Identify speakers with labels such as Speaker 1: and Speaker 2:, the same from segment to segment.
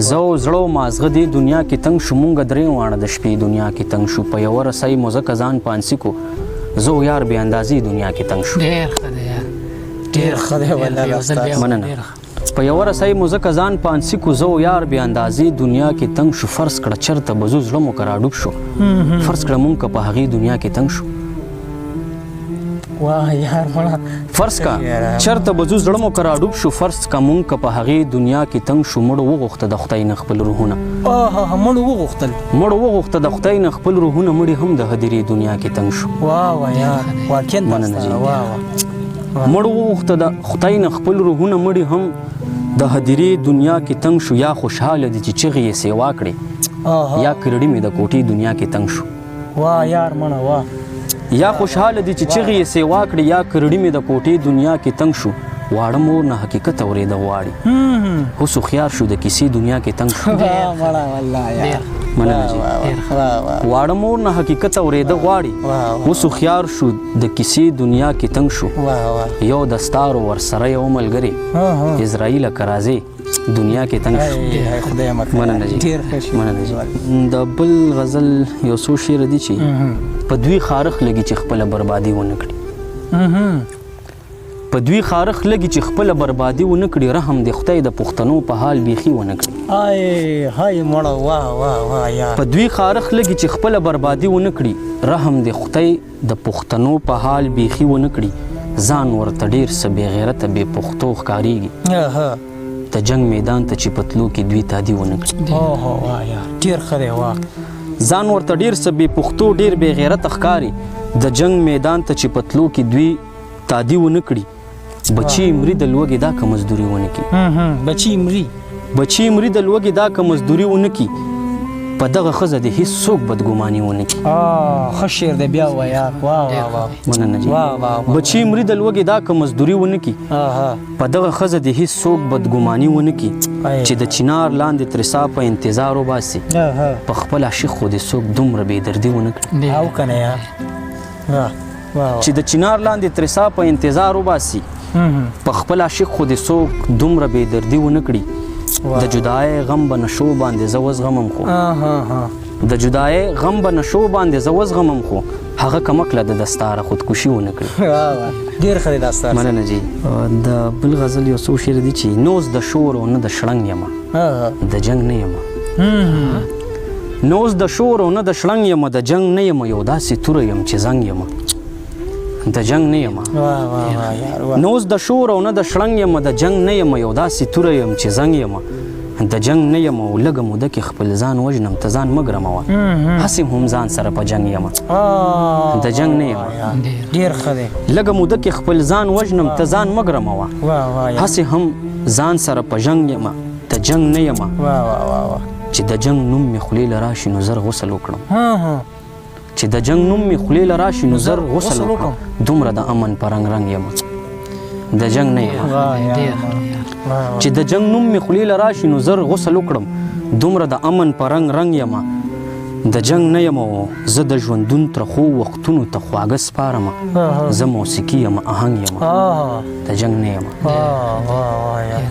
Speaker 1: زه او زړه او مازغه دې دنیا کې تنګ شو، مونږ درې واړه د شپې دنیا کې تنګ شو، په یوه رسۍ مو ځکه ځان پانسي کو، زه او یار بې اندازې دنیا کې تنګ شو.
Speaker 2: ډېر ښه دی یار،
Speaker 3: ډېر ښه دی والله.
Speaker 2: یو ځل بیا.
Speaker 1: مننه.
Speaker 2: ډېر ښه.
Speaker 1: په یوه رسۍ مو ځکه ځان پانسي کو، زه او یار بې اندازې دنیا کې تنګ شو، فرض کړه چرته به ځو زړه مو که راډوب شو، فرض کړه مونږ که په هغې دنیا کې تنګ شو.
Speaker 3: واه یار مړه.
Speaker 1: فرض کا چرته به ځو زړه مو که راډوب شو، فرض کا مونږ که په هغې دنیا کې تنګ شو، مړو وغوښته د خدای نه خپل روحونه.
Speaker 3: آه، مړو وغوښتل.
Speaker 1: مړو وغوښته د خدای نه خپل روحونه، مړي هم د هدیرې دنیا کې تنګ شو.
Speaker 3: واه واه یار، واقعا.
Speaker 1: مننه جی.
Speaker 3: واه واه.
Speaker 1: مړو وغوښته د خدای نه خپل روحونه، مړي هم د هدیرې دنیا کې تنګ شو، یا خوشحاله دي چې چغې یې سیوا کړې، یا کرړي مې د کوټې دنیا کې تنګ شو.
Speaker 3: واه یار مړه، واه.
Speaker 1: یا خوشحاله دي چې چغې یې سیوا کړې، یا کرړي مې د کوټې دنیا کې تنګ شو، واړه مور نه حقیقت اورېده غواړي، اوس هوښیار شو د کیسې دنیا کې تنګ شو.
Speaker 3: واه مړه والله یار.
Speaker 1: مننه جی.
Speaker 3: واه واه.
Speaker 1: واړه مور نه حقیقت اورېده غواړي، اوس هوښیار شو د کیسې دنیا کې تنګ شو.
Speaker 3: واه واه.
Speaker 1: یو دستار ورسره یو ملګری، اسرائیل کرازې دنیا کې تنګ شو.
Speaker 3: خدای مکه.
Speaker 1: مننه جی.
Speaker 3: ډېر ښه شعر.
Speaker 1: مننه جی. د بل غزل یو څو شعر دي چې په دوی خارښ لګي چې خپله بربادي ونه کړي، په دوی خارښ لګي چې خپله بربادي ونه کړي، رحم د خدای د پښتنو په حال بیخي ونه کړي.
Speaker 3: آی های مړه، واه واه واه یار.
Speaker 1: په دوی خارښ لګي چې خپله بربادي ونه کړي، رحم د خدای د پښتنو په حال بیخي ونه کړي، ځان ورته ډېر څه بې غیرته بې پښتو ښکارېږي، د جنگ میدان ته چې په تلو کې دوی تادي ونه کړي.
Speaker 3: اوه واه یار، ډېر ښه دی، واه.
Speaker 1: ځان ورته ډېر څه بې پښتو ډېر بې غیرته ښکاري، د جنگ میدان ته چې په تلو کې دوی تادي ونه کړي، بچي مري د لوږې دا که مزدوري ونه کړي.
Speaker 3: بچي مري.
Speaker 1: بچي مري د لوږې دا که مزدوري ونه کړي، په دغه ښځه دې هیڅ څوک بدګماني ونه کړي.
Speaker 3: ښه شعر دی، بیا ووایه. واه واه واه.
Speaker 1: مننه جی.
Speaker 3: واه واه واه.
Speaker 1: بچي مري د لوږې دا که مزدوري ونه کړي، په دغه ښځه دې هیڅ څوک بدګماني ونه کړي، چې د چنار لاندې ترې ساه په انتظار وباسي، په خپل عاشق خو دې څوک دومره بې دردي ونه کړي.
Speaker 3: او که نه یار، واه واه.
Speaker 1: چې د چنار لاندې ترې ساه په انتظار وباسي، په خپل عاشق خو دې څوک دومره بې دردي ونه کړي، د جدایۍ غم به نشو باندې زه وزغمم خو، د جدایۍ غم به نشو باندې زه وزغمم خو هغه کمکله د دستاره خودکشي ونه کړي.
Speaker 3: ډېر ښه دی داستان.
Speaker 1: مننه جی. د بل غزل یو څو شعر دي چې نو اوس د شور او نه د شړنګ یمه، د جنګ نه یمه، نو اوس د شور او نه د شړنګ یمه، د جنګ نه یمه، یو داسې توره یم چې زنګ یمه، د جنګ نه یمه.
Speaker 3: واه واه واه یار، واه.
Speaker 1: نو اوس د شور او نه د شړنګ یمه، د جنګ نه یمه، یو داسې توره یم چې زنګ یمه، د جنګ نه یم، او لږه موده کې خپل ځان وژنم ته ځان مه ګرموه، هسې هم ځان سره په جنګ یمه، د جنګ نه یمه.
Speaker 3: ډېر ښه دی.
Speaker 1: لږه موده کې خپل ځان وژنم ته ځان مه ګرموه،
Speaker 3: واه واه یار،
Speaker 1: هسې هم ځان سره په جنګ یمه، د جنګ نه یمه.
Speaker 3: واه واه واه واه.
Speaker 1: چې د جنګ نوم مې خولې له راشي نو زر غسل وکړم، چې د جنګ نوم مې خولې له راشي نو زر غسل وکړم، دومره د امن په رنګ رنګ یمه، د جنګ نه یمه. چې د جنګ نوم مې خولې له راشي نو زر غسل وکړم، دومره د امن په رنګ رنګ یمه، د جنګ نه یم. زه د ژوندون ترخو وختونو ته خواږه سپارمه، زه موسیقي یم اهنګ یم، د جنګ نه یم.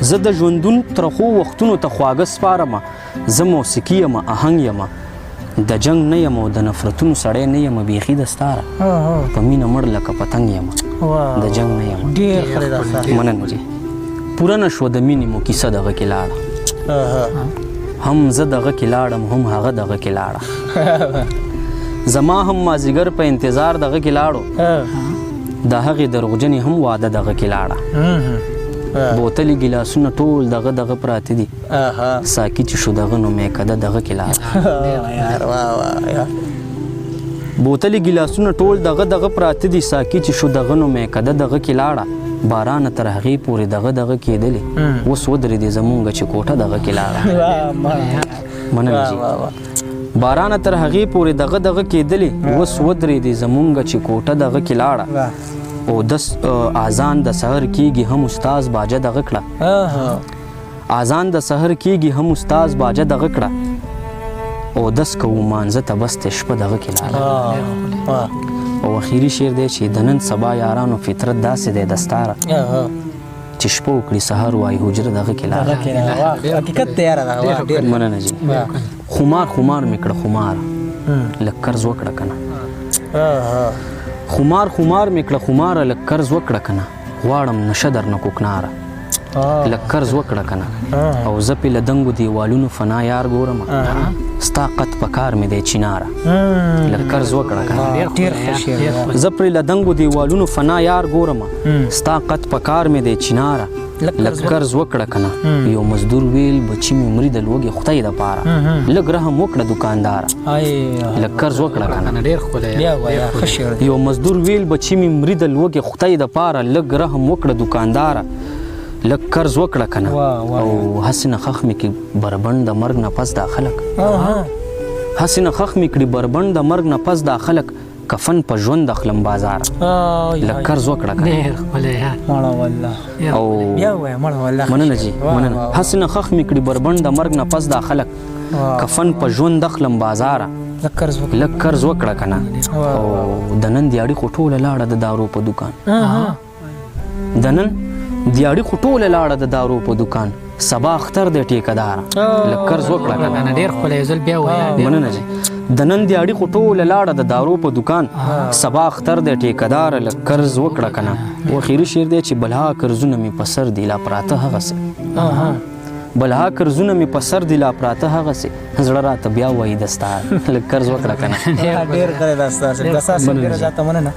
Speaker 1: زه د ژوندون ترخو وختونو ته خواږه سپارمه، زه موسیقي یم اهنګ یم، د جنګ نه یم، او د نفرتونو سړی نه یم بیخي دستاره، په مینه مړ لکه پتنګ یم، د جنګ نه یم.
Speaker 3: ډېر ښه دی داستان.
Speaker 1: مننه جی. پوره نه شوه د مینې مو کیسه دغه کې لاړه، هم زه دغه کې لاړم هم هغه دغه کې لاړه، زما هم مازیګر په انتظار دغه کې لاړو، د هغې دروغجنې هم واده دغه کې لاړه، بوتلې ګیلاسونه ټول دغه دغه پراته دي، ساکي چې شو دغه نو میکده دغه کې لاړه، بوتلې ګیلاسونه ټول دغه دغه پراته دي، ساکي چې شو دغه نو میکده دغه کې لاړه، بارانه تر هغې پورې دغه دغه کېدلې، اوس ودرېدې زمونږ چې کوټه دغه کې لاړه. مننه جی. بارانه تر هغې پورې دغه دغه کېدلې، اوس ودرېدې زمونږ چې کوټه دغه کې لاړه، او د اذان د سحر کېږي هم استاد باجه دغه کړه، اذان د سحر کېږي هم استاد باجه دغه کړه، او دس کوو مانځه ته بس ته شپه دغه کې لاړه. او اخیری شعر دی چې د نن سبا یارانو فطرت داسې دی دستاره، چې شپه وکړي سهار وایي حجره دغه کې
Speaker 3: هغه
Speaker 1: لاړه.
Speaker 3: کې نه، واه، حقیقت دی یاره دغه، واه، ډېر.
Speaker 1: مننه جی. خمار خمار مې کړه خمار، لږ قرض وکړه کنه. خمار خمار مې کړه خماره، لږ قرض وکړه کنه، غواړم نشه درنه کوکناره، لږ قرض وکړه کنه. او زه پې له دنګو دیوالونو فنا یار ګورم، ستا قد په کار مې دی چیناره، لږ قرض وکړه کنه.
Speaker 3: ډېر ښه شعر دی.
Speaker 1: زه پرې له دنګو دیوالونو فنا یار ګورم، ستا قد په کار مې دی چیناره، لږ قرض وکړه کنه. یو مزدور ویل بچی مې مري د لوږې، خدای د پاره لږ رحم وکړه دکانداره، لږ قرض وکړه کنه.
Speaker 2: ډېر ښکلی.
Speaker 3: بیا وایه، ښه شعر دی.
Speaker 1: یو مزدور ویل بچی مې مري د لوږې، خدای د پاره لږ رحم وکړه دکانداره، لږ قرض وکړه کنه. او هسې نه خښ مې کړي بربنډ د مرګ نه پس دا خلک، هسې نه خښ مې کړي بربنډ د مرګ نه پس دا خلک، کفن په ژوند اخلم بازار، لږ قرض وکړه کنه.
Speaker 2: ډېر ښکلی.
Speaker 3: مړه والله.
Speaker 1: او
Speaker 3: بیا وایه، مړه والله.
Speaker 1: مننه جی، مننه. هسې نه خښ مې کړي بربنډ د مرګ نه پس دا خلک، کفن په ژوند اخلم بازاره،
Speaker 3: لږ قرض وکړه،
Speaker 1: لږ قرض وکړه کنه. او د نن دیاړي خو ټوله لاړه د دارو په دکان، د نن دیاړي خو ټوله لاړه د دارو په دکان، سبا اختر دی ټیکهداره، لږ قرض وکړه کنه.
Speaker 2: ډېر ښکلی، یو ځل بیا وایه.
Speaker 1: مننه جی. د نن دیاړي خو ټوله لاړه د دارو په دکان، سبا اختر دی ټیکهداره، لږ قرض وکړه کنه. او اخري شعر دی چې بلها قرضونه مې په سر دي لا پراته هغسې، بلها قرضونه مې په سر دي لا پراته هغسې، زړه راته بیا وایي دستار، لږ قرض وکړه کنه.
Speaker 3: ډېر ښه دی. دا ستاسو ډېره زیاته مننه.